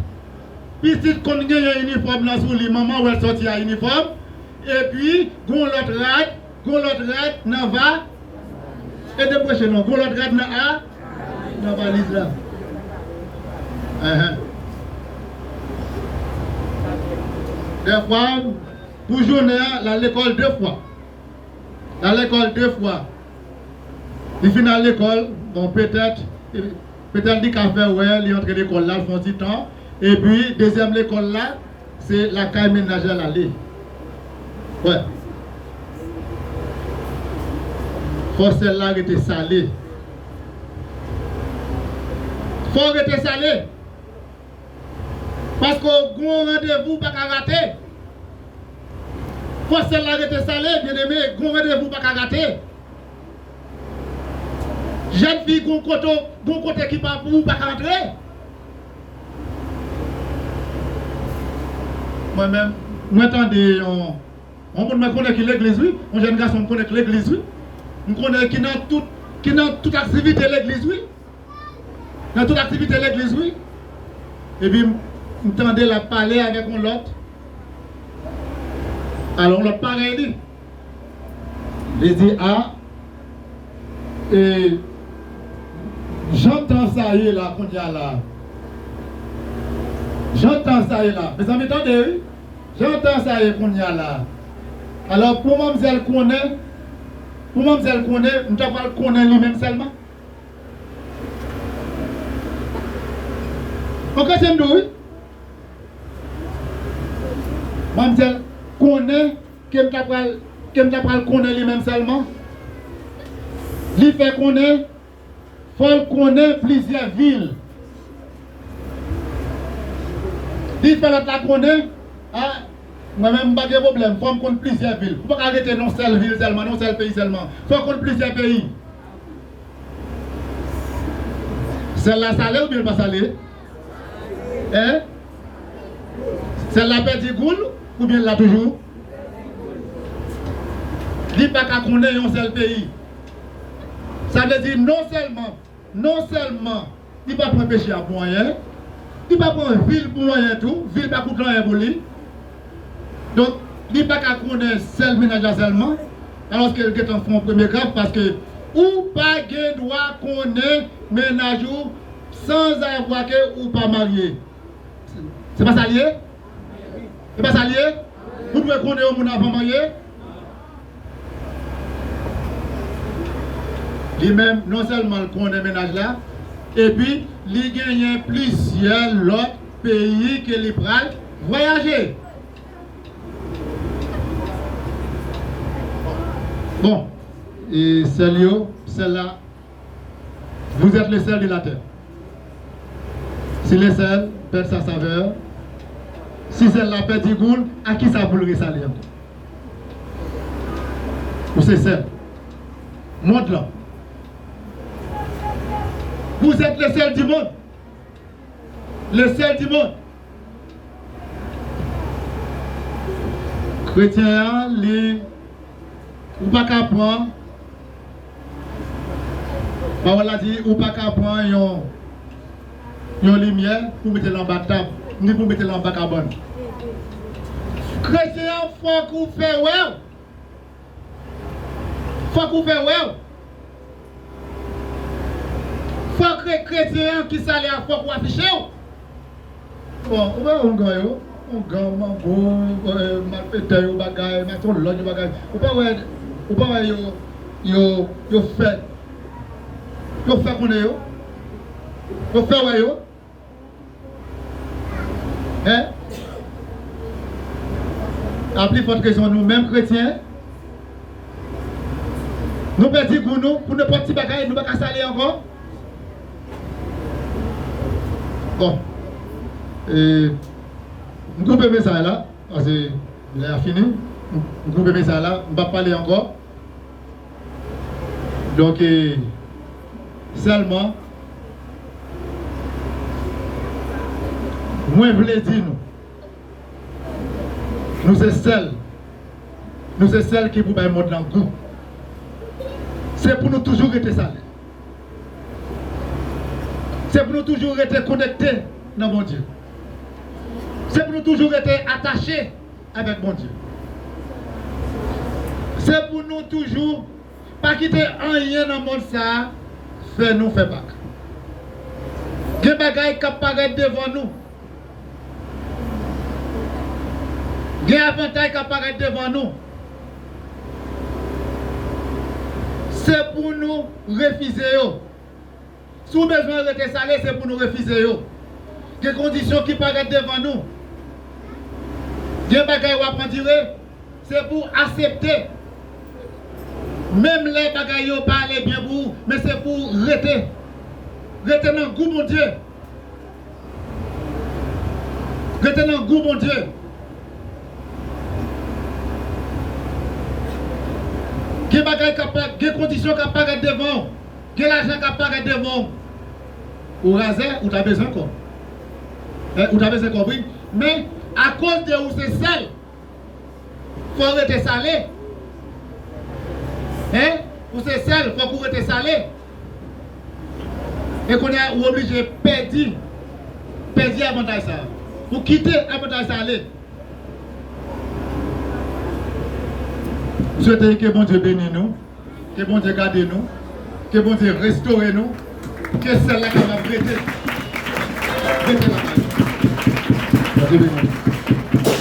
Pitit konn genyen inifòm nan sou li, manman wè l soti a inifòm, epi gon lòt rad, gon lòt rad nan va, ede m preche non, gon lòt rad nan a, nan valiz la. Enhen. Dèfwa, pou jounen an, l al lekòl de fwa. L al lekòl de fwa. Li fin al lekòl, bon, petèt, petèt li ka fè wè, li antre lekòl la, l fè yon ti tan. Epi, dezyèm lekòl la, se lakay mennaj la l ale. Wè. Fò sèl la rete sale. Fò w rete sale. Paske w gon randevou w pa ka rate. Fò sèl la rete sale, byeneme, gon randevou w pa ka rate. Jèn fi, gon kote, gon kote ki pa pou ou, pa ka antre. Mwen menm, mwen tande yon, yon moun mwen konnen ki legliz, wi. Yon jèn gason m konnen ki legliz, wi. M konnen ki nan tout, ki nan tout aktivite legliz, wi. Nan tout aktivite legliz, wi. Epi m, m tande l ap pale avèk yon lòt. Alò, yon lòt parèy li. Li di, a, e, Jan tan sa ye la kounye a la. Jan tan sa ye la. Mezanmi, tande, wi. Jan tan sa ye kounye a la. Alò, pou manmzèl konnen, pou manmzèl konnen, m ta pral konnen li menm sèlman. Ou konprann m di w, wi. Manmzèl konnen ke m ta pral, ke m ta pral konnen li menm sèlman. Li fè konnen, fò l konnen plizyè vil. Li fè lòt la konnen, a, mwen menm m pa gen pwoblèm, fò m konn plizyè vil. Ou pa ka rete nan yon sèl vil sèlman, nan yon sèl peyi sèlman. Fò w konn plizyè peyi. Sèl la sale oubyen l pa sale? Hein? Sèl la pèdi gou l oubyen l la toujou? Li pa ka konnen yon sèl peyi. Sa vle di non sèlman, non sèlman li pa pran peche a pou anyen, li pa pran vil pou anyen tou, vil pa koute anyen pou li. Donk, li pa ka konnen sèl mennaj la sèlman, alòske l gentan fè yon premye gaf, paske ou pa gen dwa konnen mennaj ou sanzavwa ke ou pa marye. Se pa sa l ye? Se pa sa l ye? Ou dwe konnen yon moun avan marye? Li menm, non sèlman l konnen mennaj la, epi li genyen plizyè lòt peyi ke li pral vwayaje. Bon, e sèl yo, sèl la, vous êtes le sel de la terre. Si le sel perd sa saveur, si sèl la pèdi gou l, a ki sa pou l resale ankò? Ou se sèl. Mond lan. Vous êtes le sel du monde. Le sel du monde. Kretyen an, li, ou pa ka pran, pawòl la di, ou pa ka pran yon, yon limyè pou mete l anba tab, ni pou mete l anba kabann. Kretyen an, fòk ou fè wè w. Fòk ou fè wè w. Fòk kre-, kretyen an ki sale a, fòk ou afiche w. Bon, ou wè oungan yo, oungan, mango, eh, malfetè yo bagay, mason lòd yo bagay. Ou pa wè, ou pa wè yo, yo, yo fè, yo fè konnen yo, yo fè wè yo. Hein? A pli fòt rezon nou menm kretyen, nou pèdi gou nou pou nenpòt ti bagay, nou pa ka sale ankò. Bon. E, m koupe mesaj la, paske lè a fini. M, m koupe mesaj la, m p ap pale ankò. Donk, e, sèlman, mwen vle di nou, nou se sèl, nou se sèl ki pou bay mond lan gou. Se pou nou toujou rete sale. Se pou nou toujou rete konekte nan Bondye. Se pou nou toujou rete atache avèk Bondye. Se pou nou toujou pa kite anyen nan mond sa a fè nou fè bak. Gen bagay k ap parèt devan nou. Gen avantay k ap parèt devan nou. Se pou nou refize yo. Si w bezwen rete sale, se pou nou refize yo. Gen kondisyon ki parèt devan nou. Gen bagay w ap andire, se pou w aksepte. Menm lè bagay yo pa ale byen pou ou, men se pou w rete. Rete nan gou Bondye. Rete nan gou Bondye. Gen bagay k ap pa-, gen kondisyon k ap parèt devan w. Gen lajan k ap parèt devan w. Ou razè, ou ta bezwen kòb. Eh, ou ta bezwen kòb, wi. Men, akoz de ou se sèl, fò w rete sale. Hein? Ou se sèl, fòk ou rete sale. E kounye a, ou oblije pèdi, pèdi avantaj sa a. Ou kite avantaj sa a ale. M swete ke Bondye beni nou, ke Bondye gade nou, ke Bondye restore nou. Ke syèl la kapab rete. Rete lakay ou. Bondye beni w.